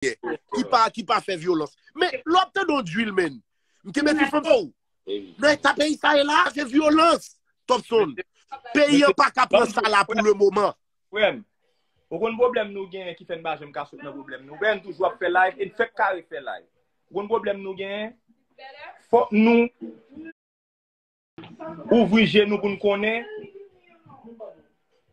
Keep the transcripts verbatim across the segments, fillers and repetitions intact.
ki pa, ki pa fè vyolans. Men lè w ap tande yon drill, man, m kenbe ti fanm, oh, nan eta peyi sa ye la, se vyolans. Topson, peyi an pa ka pran sa la pou le moman. Frè m, ou konn pwoblèm nou genyen ki fè n pa janm ka sot nan pwoblèm nou. Frè m toujou ap fè live e n fèk kare fè live. Ou konn pwoblèm nou genyen? Fòk nou ouvri je nou pou n konnen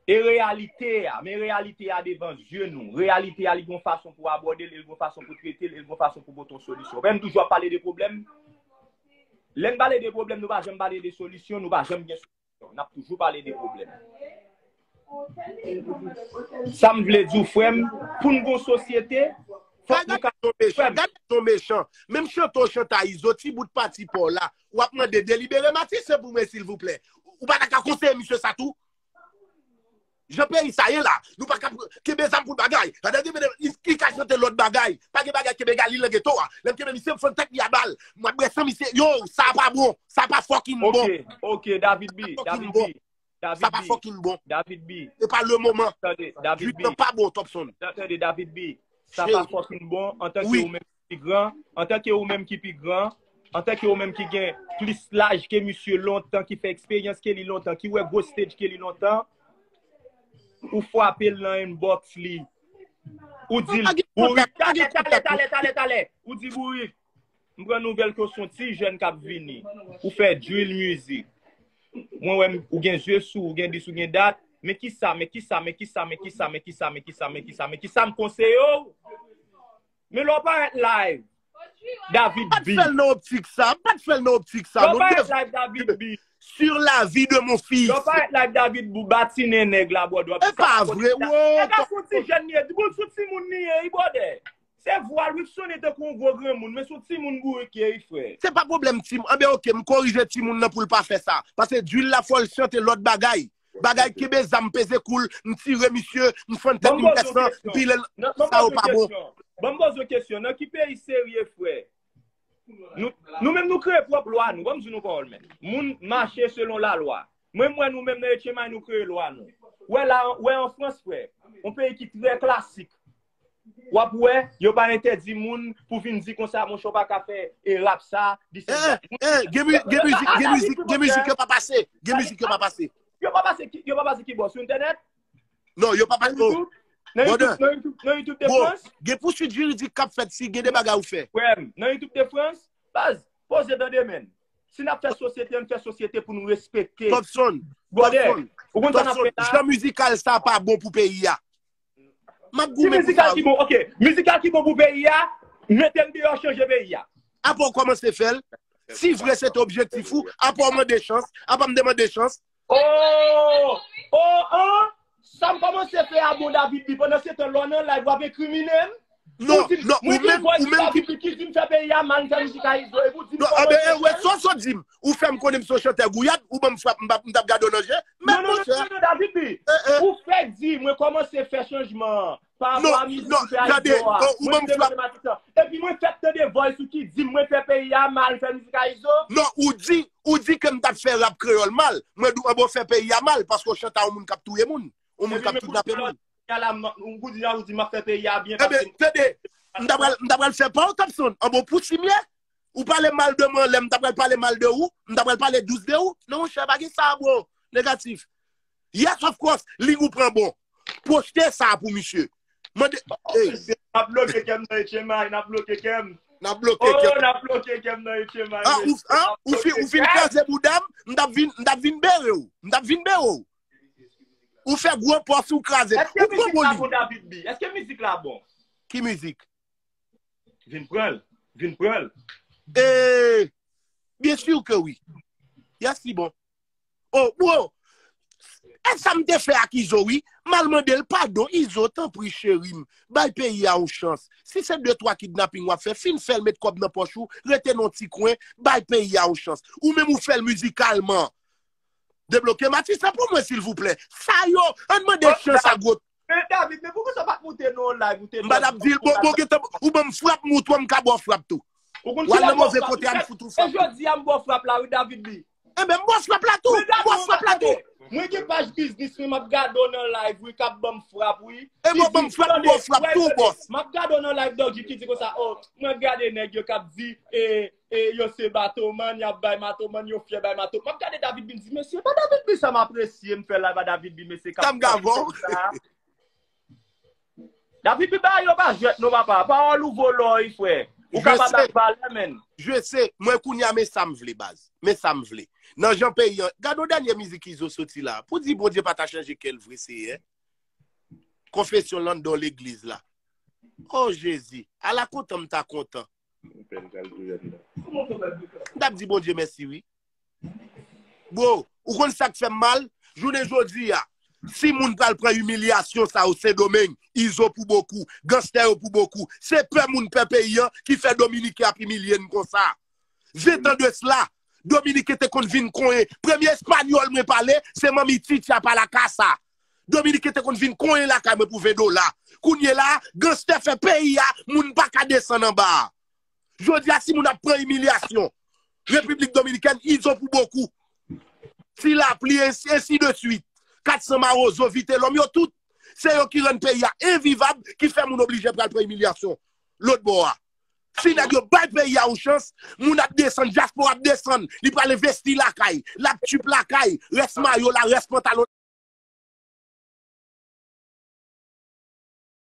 e reyalite a, men reyalite a devan zye nou. Reyalite a, li gen yon fason pou abòde l, li gen yon fason pou trete l, li gen yon fason pou pote yon solisyon. Frè m toujou ap pale de pwoblèm. Lè n pale de pwoblèm, nou pa janm pale de solisyon, nou pa janm gen solisyon. N ap toujou pale de pwoblèm. Sa m vle di w, frè m, pou n gen yon sosyete, fòk nou ka. Gade yon mechan, gade yon mechan. Menm chante w chante a Izo, ti bout pati pa w la, w ap mande delibere Matisse pou mwen, silvouplè. Ou pa ta ka konseye misye sa tou? Jan peyi sa ye la, nou pa ka kenbe zam pou bagay. Li ka chante lòt bagay. Pa gen bagay kenbe Galil nan geto a. Lè m kenbe misye, m fann tèt li a bal. M ap bwè san misye. Yo, sa pa bon. Sa pa fucking bon. Ok, ok, David B, David B. Sa pa fucking bon. David B. Se pa le moman. Tande, David B. Drill nan pa bon, Topson. Tande, David B. Sa pa fucking bon. Antanke ou menm ki pi gran, antanke ou menm ki pi gran, antanke ou menm ki gen plis laj ke misye lontan, ki fè eksperyans ke li lontan, ki wè gwo stage ke li lontan, ou frape l nan inbox li. Ou di l, bourik, talè, talè, talè, talè, talè. Ou di bourik, m pran nouvèl ke w se yon ti jèn k ap vini. Ou fè drill music. Mwen wè m, ou gen zye sou, ou gen dis, ou gen dat. Men kisa, men kisa, men kisa, men kisa, men kisa, men kisa, men kisa, men kisa m konseye w? Men lè w parèt live, David B. M pa t fè l nan optik sa, m pa t fè l nan optik sa. Lè w parèt live, David B. Sur la vie de mon fils. Lè w parèt live, David B, ou batinen nèg la, brother. E pa vre, wo. E pa sou ti jèn li ye, di bon sou timoun li ye, wi, brother. Se vwa l wi k sonnen tankou yon gwo granmoun, men se yon timoun bourik ye wi, frè. Se pa pwoblèm, timoun. Anben, oke, m korije timoun nan pou l pa fè sa. Paske drill la, fò l chante lòt bagay. Bagay kenbe zam, peze kou l, m tire misye, m fann tèt li, m pèse, m pile l, sa yo pa bon. Ban m poze w kesyon. Nan ki peyi serye, frè? Nou, nou menm nou kreye pwòp lwa nou. Ban m di nou pawòl, men. Moun mache selon lalwa. Mwen, m wè nou menm nan Etchemay, nou kreye lwa nou. Wè la, wè an Frans, frè. Yon peyi ki trè klasik. W ap wè, yo pa entèdi moun pou vin di konsa, monchè, w pa ka fè e rap sa, this and that. Eh, eh, gen mizik, gen mizik, gen mizik yo pa pase. Gen mizik yo pa pase. Yo pa pase ki, yo pa pase ki bò sou entènèt? Non, yo pa pase. Nan YouTube, nan YouTube, nan YouTube de Frans? Gen pouswit jiridik k ap fèt si gen de bagay ou fè. Frè m, nan YouTube de Frans, baz, poze tande, men. Si n ap fè sosyete, ann fè sosyete pou nou respekte. Topson, Topson, Topson, jan mizikal sa pa bon pou peyi a. M ap goumen pou sa. Ki mizikal ki bon? Ok, mizikal ki bon pou peyi a, mete m deyò, chanje peyi a. Apa w kòmanse fè l? Si vre se te objektif ou, apa w mande chans? Apa m te mande chans? Oh! Oh! An! Sa m kòmanse fè a bon, David B, pandan se tan lè w nan live w ap enkrimine m. Non, non, ou menm, ou menm ki. Ki di m fè peyi a mal, m fè mizik a Izo, epi w di m kòmanse fè. Non, anben, wè, sa w sot di m. Ou fè m konnen m se yon chantè gouyad, ou ban m frap, m t ap gade w nan je. Men monchè. Non, non, non, David B. Ou fèk di mwen kòmanse fè chanjman an. Pa rapò a mizik ou fè a Izo a. Mwen te mande m atisan. Epi mwen fèk tande voice ou ki di m mwen fè peyi a mal, fè mizik a Izo. Non, ou di, ou di ke m t ap fè rap kreyòl mal. Mwen di w anben w fè peyi a mal, paske w chante a yon moun k ap touye moun. Yon moun k ap kidnape moun. Epi mwen koute lòt, ou di m ap fè peyi a byen paske. Enben, tande, m ta pral, m ta pral fè pa w, Topson. Anben w pouti m ye. Ou pale mal de mwen, lè m ta pral pale mal de ou, m ta pral pale dous de ou. Non, monchè, pa gen sa, bro. Negatif. Yes, of course, ling ou pran bon. Poste sa pou misye. Mande, hey. N ap bloke kè m nan H M I, n ap bloke kè m. N ap bloke kè m. Oh, n ap bloke kè m nan H M I. Ah, ou, ah, ou fin, ou fin kraze bouda m, m t ap vin, m t ap vin bere w. M t ap vin bere w. Ou fè gwo pòs ou kraze. Ou pran boli. Èske mizik la bon, David B? Èske mizik la bon? Ki mizik? Vin pran l. Vin pran l. Eh, bien sûr que oui. Yes, li bon. Oh, bro. E sa m te fè ak Izo, wi. M al mande l padon. Izo, tanpri, cheri m. Bay peyi a yon chans. Si se de twa kidnaping w ap fè, fin fè l, met kòb nan pòch ou, rete nan yon ti kwen, bay peyi a yon chans. Ou menm ou fè l mizikalman. Debloke Matisse la pou mwen, silvouplè. Sa yo, ann mande chans a gwo. Men David, men poukisa w pa t moute nan yon live ou te. M pa t ap di l, bon, bon, gentan, ou ban m frap, m ou twa, m ka ba w frap tou. W al nan move kote a, m fout ou frap. E jodi a, m ba w frap la, wi, David B. Enben, m bòs la plato. M bòs la plato. Mwen gen paj biznis wi, m ap gade w nan live wi, k ap ban m frap wi. E mwen ban m frap, m bòs la tou, bòs. M ap gade w nan live Doggy ki di konsa, oh, mwen gade nèg yo k ap di, e, e, yo se matoman, y ap bay matoman, yo fyè bay mato. M ap gade David Bin di, mesye, pa David Bin sa m apresye, m fè live a David Bin, mesye, k ap konsa. David Bin ba yo pa jwèt non papa, pawòl ou vo lò wi frè. Ou kapab ak valè menn. Je sais, mwen kounye a men sa m vle baz. Men sa m vle. Nan jan peyi an, gade yon dènye mizik Izo soti la. Pou di Bondye pa ta chanje kè l vre seyè. Konfesyon landan legliz la. Oh Jezi, ala kontan m ta kontan. M t ap di Bondye mèsi wi. Bro, ou konn sa k fè m mal? Jounen jodi a, si moun pral pran imilyasyon sa yo Sendomeng, Izo pou bokou, ganstè yo pou bokou, se pè moun pè peyi an ki fè Dominiken ap imilye n konsa. Ven tan de sla, Dominiken te konn vin konyen. Premye espanyòl mwen pale, se manmi Chicha pa la kasa. Dominiken te konn vin konyen lakay mwen pou ven dola. Kounye la, ganstè fè peyi a, moun pa ka desann anba a. Jodi a, si moun ap pran imilyasyon, Repiblik Dominikèn, Izo pou bokou. Ti lapli, ensi, ensi de swit. Kat san mawozo, vitelòm, yo tout. Se yo ki rann peyi a envivab, ki fè moun oblije pral pran imilyasyon lòt bò a. Si nèg yo bay peyi a yon chans, moun ap desann, dyaspora ap desann, li pral envesti lakay, l ap tchip lakay, rès mayo la, rès pantalon.